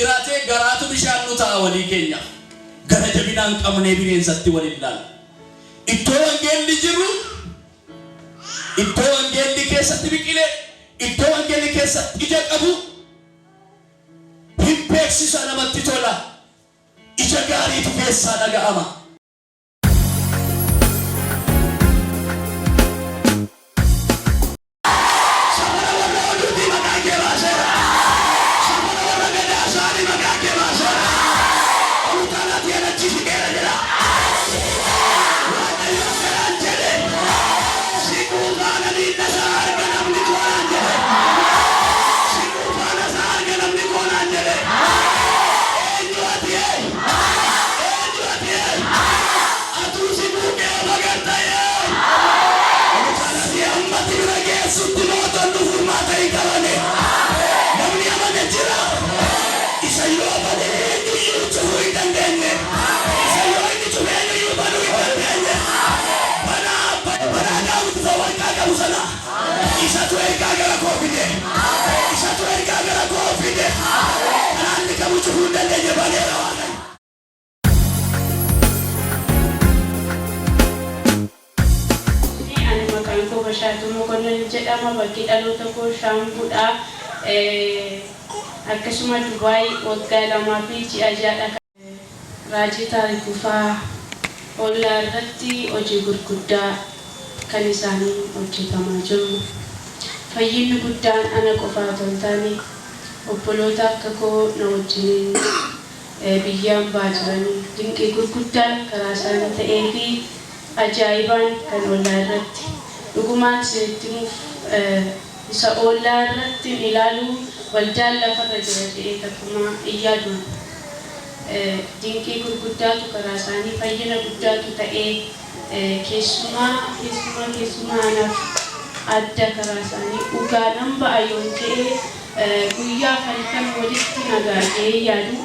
jiraatee garaatu bishaan nu ta'a walii keenyaaf. Gara jabinaan qabnee bineensatti wal hin laallu. Iddoo wangeelli jiru, iddoo wangeelli keessatti biqile, iddoo wangeelli keessatti ija qabu hin beeksisa namatti tola. Ija gaariitu keessaa dhaga'ama. Safara warra oduutii maqaa kee baaseera. Safara warra gadaa isaanii maqaa kee baaseera. Ol utaalaatii anachi siqeera jedha. Waaqayyo akkanaan jedhe. Si quufaana diinna isaa arga namni koonaan jedhe. Si quufaana isaa arga namni koonaan jedhe. Eenyu ati ee? Eenyu ati ee? Atuu si quuqee of agarta ee? Kanati ammatti bira geessutti mootonni furmaata hin qabane. Namni amane jira. Isa yoo bane eenyuyyuu cufuu hin dandeenye. Isa yoo inni cufe eenyuyyuu banuu hin dandeenye. Banaa banaa Daawit isa warqaa qabu sana. Isatu ergaa gara koo fide. Isatu ergaa gara koo fide. Kanaan inni qabu cufuu hin dandeenye baneera Waaqayyo. Ani maqaan koo Bashaatuu Mokonnon jedhama. Bakki dhaloota koo Shaambuudha. Akkasuma Dubaay waggaa 2 fi ji'a 6dha. Raajii Taarikuu faa Ollaa irratti hojii gurguddaa kan isaaniin hojjetamaa jiru. Fayyinni guddaan ana qofaa otoo hin taane obboloota akka koo na wajjiniin biyya ambaa jiran dinqii gurguddaan karaa isaanii ta'ee fi ajaa'ibaan kan ollaa irratti dhugumaan isinitti himuuf isa oollaa irratti hin ilaalu waldaan lafarra jira jedhee takkumaa hin yaadu ani. Dinqii gurguddaatu karaa isaanii fayyina guddaatu ta'ee keessumaa keessumaa keessumaa anaaf adda karaa isaanii dhugaa nan ba'a yoon ta'e Guyyaaf halkan walitti nagaa jedhee yaadu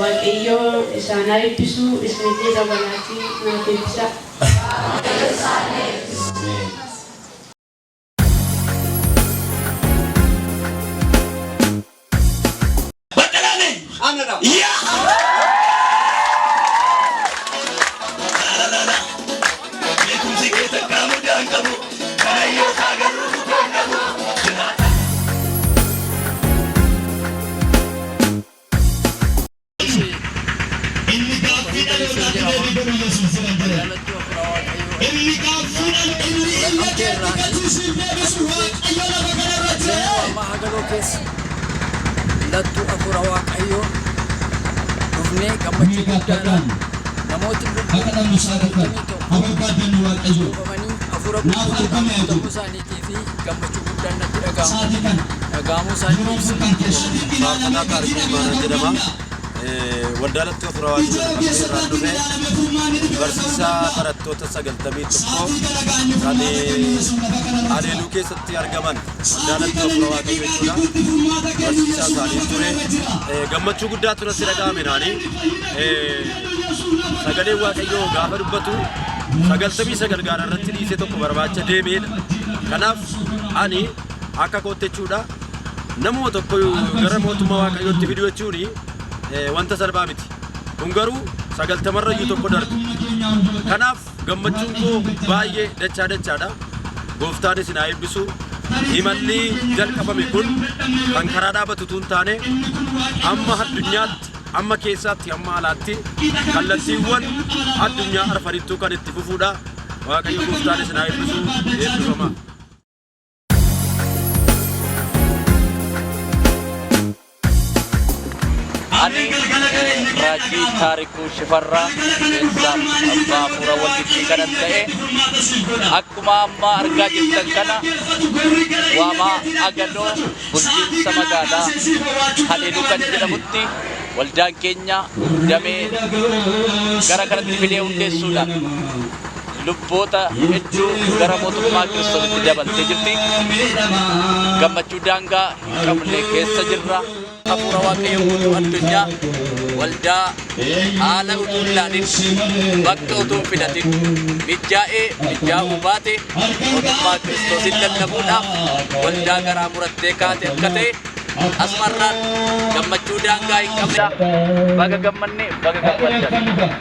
Waaqayyo isaan haa eebbisu isinillee dabalaatii naaf eebbisaa. Baqqalaan eenyu? Anadha. Yaa! Laalala. Beekumsi kee takkaa mudaa hin qabu. Kana yoo saagaruu kutee hin dhabu. Jiraata. Inni gaaffii dhalootaatti deebii godhu Yesuus jedhan jedhan. Inni gaaffii dhal inni iyya keetti gatii siif deebisu Waaqayyo lafa kanarra jira. Waamaa Hagaloo keessa lattuu Afuura Waaqayyoo dhufnee gammachuu Mee guddaadhaan gaafadhaan namootni haa lubbuu kadhannu isaa gaafadha. 31 Haa barbaaddannu Waaqayyo. cuuphamanii Afuura Naaf Qulqulluudhaan argame haa guutamuu jedhu. isaaniitii fi gammachuu guddaan natti dhaga'ama. Sa'aatii kana. Dhaga'amuu Yeroon isaaniitiif kun kan keessan. Faarfataa Taarikuu Imaanaa jedhama. Waldaa Lattuu Hafuura Ija Waaqayyoo Naqamtee irraan ogeessotaatti dhufe. ilaalamee furmaanni dhufe irra ta'uu Barsiisaa danda'a. barattoota 91 Sa'aatii kana gaanni kan furmaata kennu Yesuus lafa kanarra jira. Haleeluu keessatti argaman Waldaa Sa'aatii Lattuu kana Hafuura inni Waaqayyoo daqiiqaa jechuudha. gidduutti furmaata kennu Barsiisaa Yesuus isaanii lafa ture. kanarra jira. Gammachuu guddaatu natti Sa'aatii dhaga'ame kana naani. inni fayyina gidduutti kennu Yesuus lafa Sagaleen kanarra Waaqayyoo jira. gaafa dubbatu 99 gaara irratti dhiisee tokko barbaacha deemeedha. Kanaaf ani akka kootti jechuudha namuma tokko gara mootummaa Waaqayyootti fiduu jechuun wanta salphaa miti. Kun garuu sagaltamarra iyyuu tokko darbe. Kanaaf gammachuun koo baay'ee dachaa dachaadha. Gooftaan isin haa eebbisu. Imalli jalqabame kun kan karaa dhaabatu utuu hin taane amma addunyaatti, amma keessaatti, amma alaatti kallattiiwwan addunyaa arfanittuu kan itti fufuudha. Waaqayyo gooftaan isin haa eebbisu. Eebbifamaa. Ani Raajii Taarikuu Shifarraa miseensa abbaa hafuura waldittii kanan ta'e akkuma amma argaa jirtan kana waamaa Agaloo bulchiinsa magaalaa Haleeluu kan jedhamutti waldaan keenya damee gara kanatti fidee hundeessuudhaan lubboota hedduu gara mootummaa Kiristoositti dabaltee jirti. Gammachuu daangaa hin qabne keessa jirra. Hafuura Waaqayyoo guutuu addunyaa waldaa haala utuu hin ilaalin, bakka utuu hin filatin, mijjaa'ee mijjaa'uu baate mootummaa Kiristoosiin lallabuudhaaf waldaa garaa murattee kaate akka ta'e Asumarraan gammachuu daangaa hin qabne. Baga gammanne, baga gammaddan.